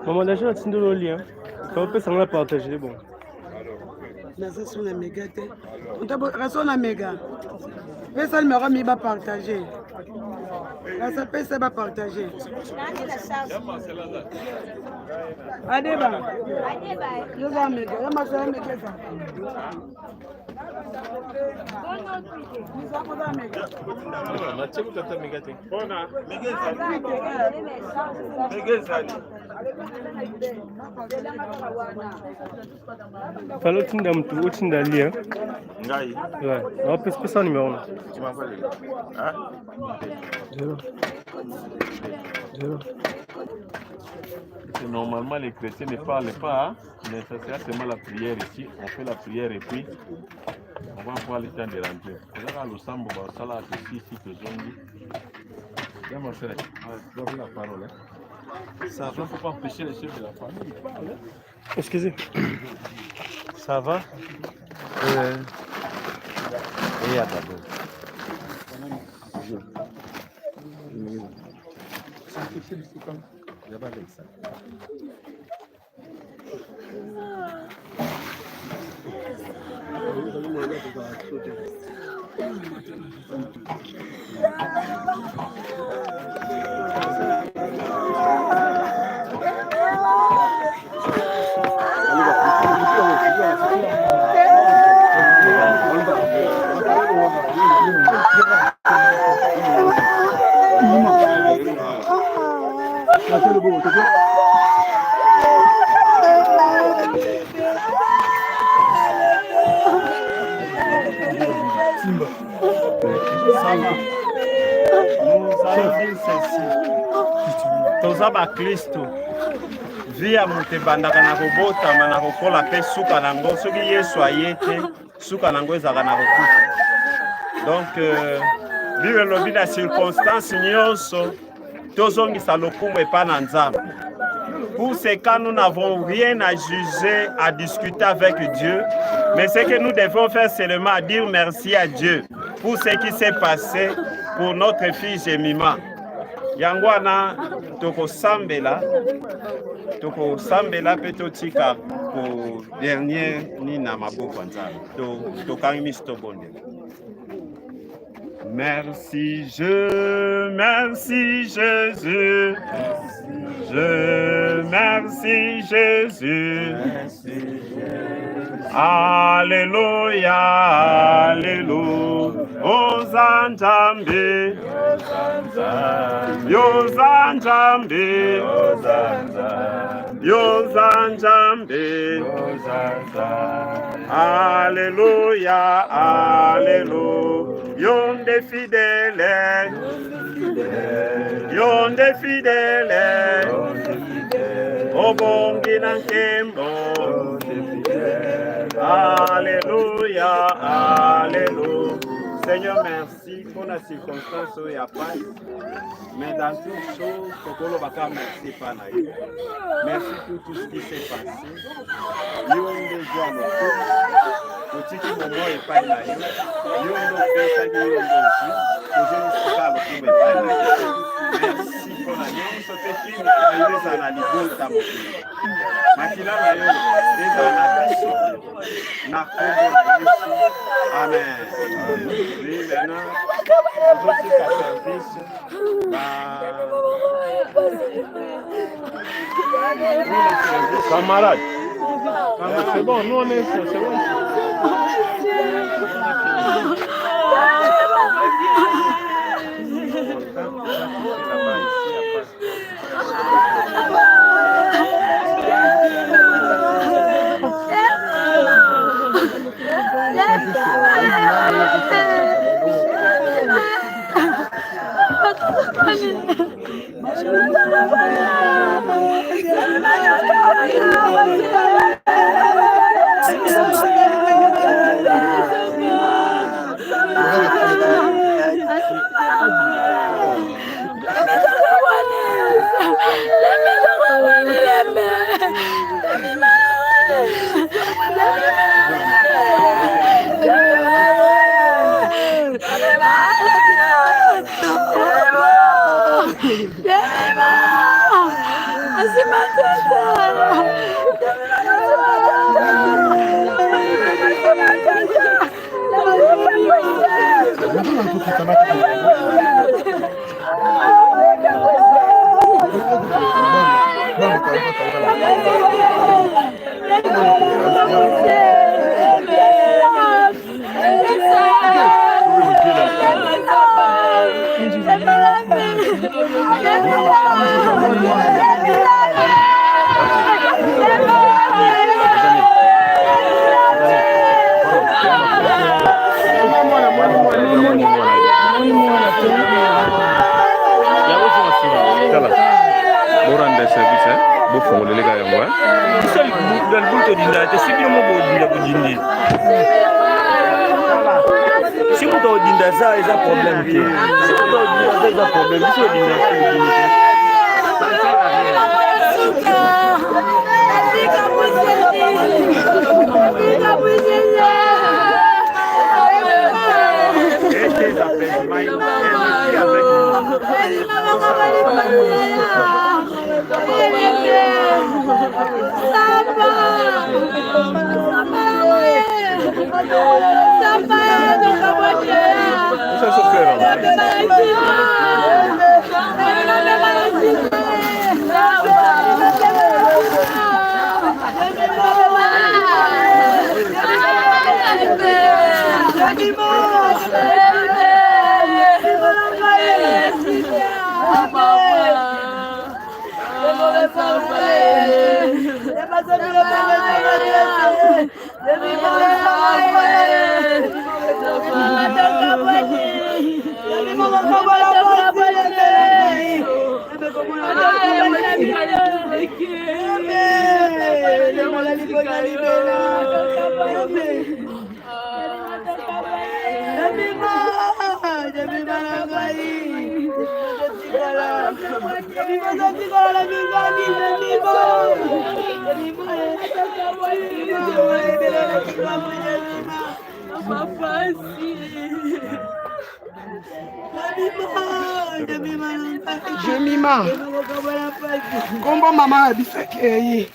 Maman Dacha atindeli yo lien. Opesa nga partage bon. Naza so na mega te. Raso na mega. Pesa numéro mi ba partager. Rasa pesa ba partager. Adeba. Yo za mega. Ya masala mega eza. Fala otinda motu otinda lien. Ngai. Ouais. Napesa pesa numéro na. Tu m'envoies le Hein? Zero. Zero. Que normalement les chrétiens ne parlent pas, hein, mais ça sera seulement la prière ici. On fait la prière et puis on va avoir le temps de rentrer. Ozaka losambo basala tosisi tozongi. Ya mon frère, tu as la parole. Hein? Ça Il ne faut pas empêcher les chefs de la famille, ils parlent. Hein? Excusez. Ça va Et à d'abord. Ça va. Nous allons dire ceci. Toza baklisto. Vie ya moto ebandaka na kobotama na kokola mpe suka na yango soki Yesu aye te suka na yango ezalaka na kokufa. Donc euh, Bible elobi na circonstance nyonso tozongisa lokumu epai na Nzambe. Pour ce cas, nous n'avons rien à juger, à discuter avec Dieu, mais ce que nous devons faire seulement, dire merci à Dieu pour ce qui s'est passé pour notre fille Jemima. Yango wana tokosambela, tokosambela mpe totika ko dernier ni na maboko ya Nzambe. Tokangi miso tobondela. Merci je, merci Jésus. Je merci Jésus. Alléluia, Alléluia. Oza Nzambe. Yoza Nzambe. Yoza Nzambe. Alléluia, Alléluia. Yo nde fidèle. Yo nde fidèle. Obongi na nkembo. Alléluia, Alléluia. Seigneur, merci pour la circonstance oyo ya pasi. Mais dans toutes choses, tokolobaka merci epai na yo. Merci pour tout ce qui s'est passé. Yo nde ozwa lokumu, otiki bomoi epai na yo. Yo nde opesaki, yo nde ozwi. Tozongisaka lokumu epai na yo. Merci mpo na nyonso mpe kimia na yo ezala na libota mobimba. Makila na yo ezala na biso na kombo na Yesu. Amen. Oui, maintenant, tozotika service ba Camarade. C'est bon, nous on est c'est bon. Boranda service hein? Bofongolele kaka yango hein? Biso libulu todindaka te, si bino mo bodinda bodindi. Si moto akodinda eza eza problème te. Si moto akodinda eza eza problème. Biso odinda te odindi te. Et tes apaisements, il est aussi avec nous. Jemima nkombo mama na biso akei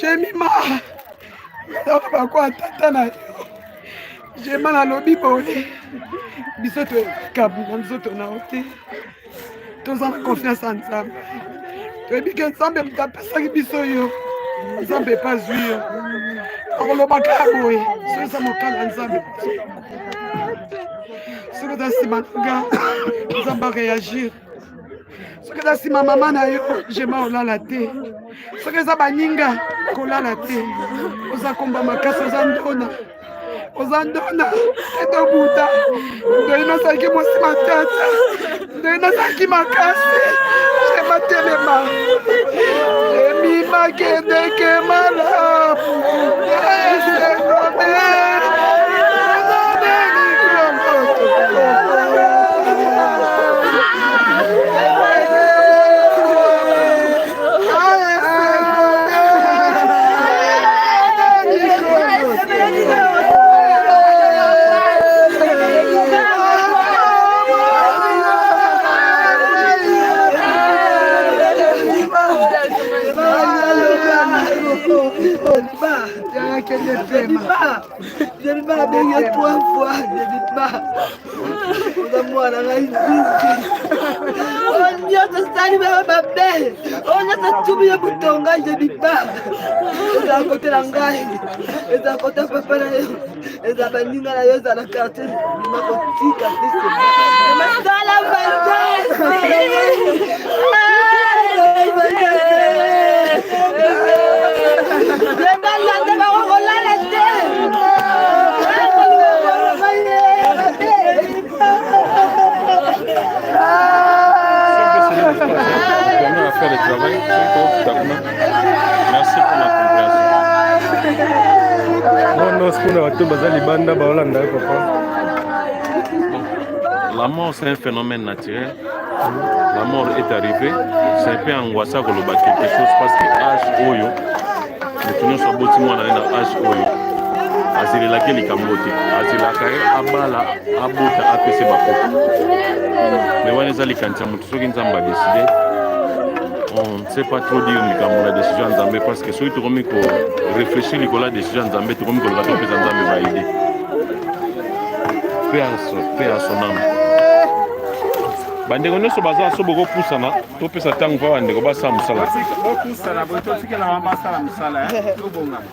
Jemima naza tata na yo Jema nalobi boye biso tokabu na nzoto na yo te toza na confiance ya Nzambe toyebi ke Nzambe moto apesaki biso yo Nzambe epe azwi yo akoloba kaka boye soki eza mokano ya Nzambe soki oza nsima na nga Nzambe areagir soki eza nsima mama na yo jema olala te soki eza baninga kolala te oza komba makasi oza ndona oza ndona edobuta ndoi nazalaki mwasi matata ndoi nazalaki makasi jema telema emimakendeke malamu esengome. Jemima abengi ye trois fois Jemima oza mwana ngai nzinzi oyo nyonso osali baa mabe oyo nyonso atubi ye butonga Jemima ezala kote na ngai ezala kote papa na yo ezala baninga na yo ezala na quartier bima kotika te masala valde bakokolala te. On a fait le travail. Merci pour la compréhension. Non, non, c'est pour bato baza libanda baolanda yo papa. La mort, c'est un phénomène naturel. La mort est arrivée. C'est un peu angoissant koloba quelque chose parce que âge oyo Moto nyonso aboti mwana ne na age oyo azelelaki likambo te, azelaka ye abala, abota, apese bakoko. Mais wana eza likanisi ya moto, soki Nzambe adeside, on ne sait pas trop dire likambo na décision ya Nzambe, parce que soki tokomi ko réfléchir likolo ya décision ya Nzambe, tokomi koloba topesa Nzambe ba idée. Paix à son âme. Bandeko nyonso baza so bokopusana, topesa ntango mpo bandeko basala mosala. Bopusana boye, totikela bango basala mosala, tobongama.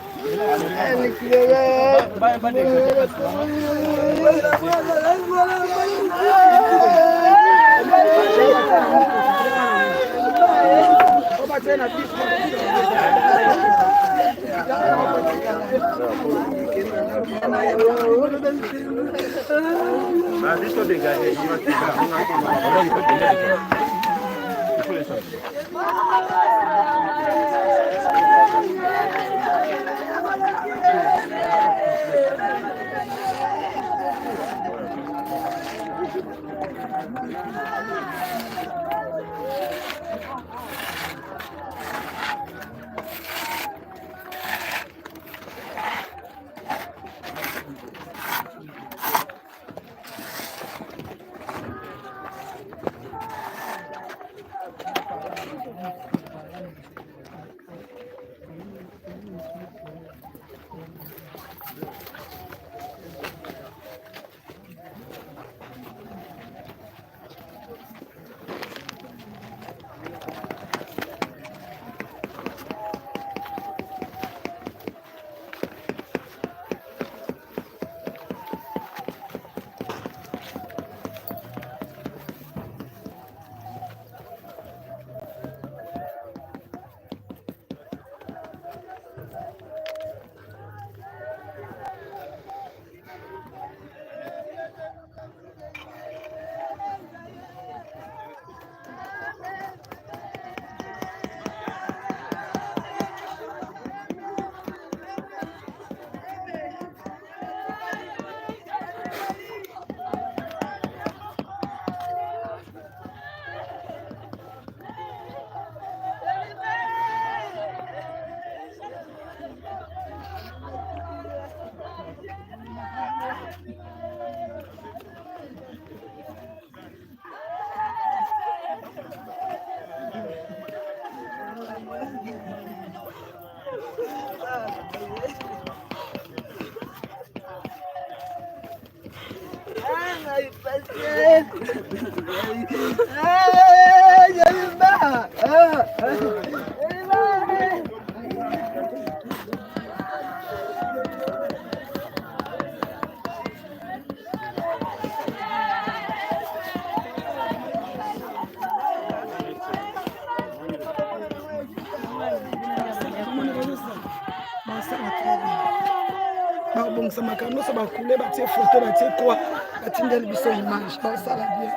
Babongisa makambo nyonso, bakule, batie foto, batie croix, batindeli biso image, basala bien.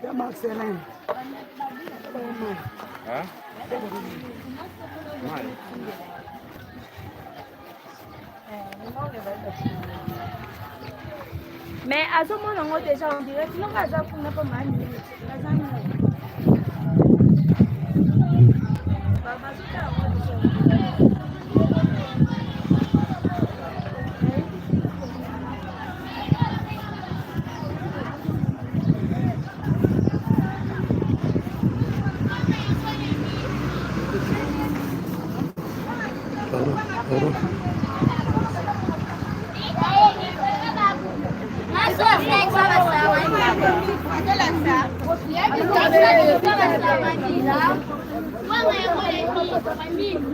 Ya Marcelin. Mais azomona yango déjà en direct, nonga aza kuna mpo maani aza nini. Bazotala yango déjà.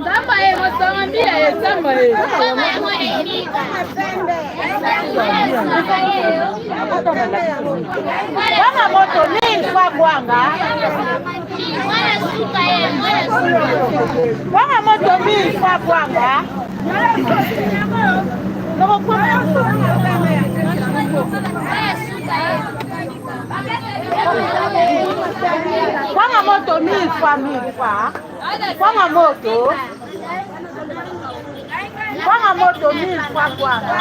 Zamba ye mosonga mbila ye zamba ye. Bwana moto mingi kwa bwanga. Bwana moto mingi kwa bwanga. Kwanga moto mille fois mille fois. Kwanga moto. Kwanga moto mille fois kwanga.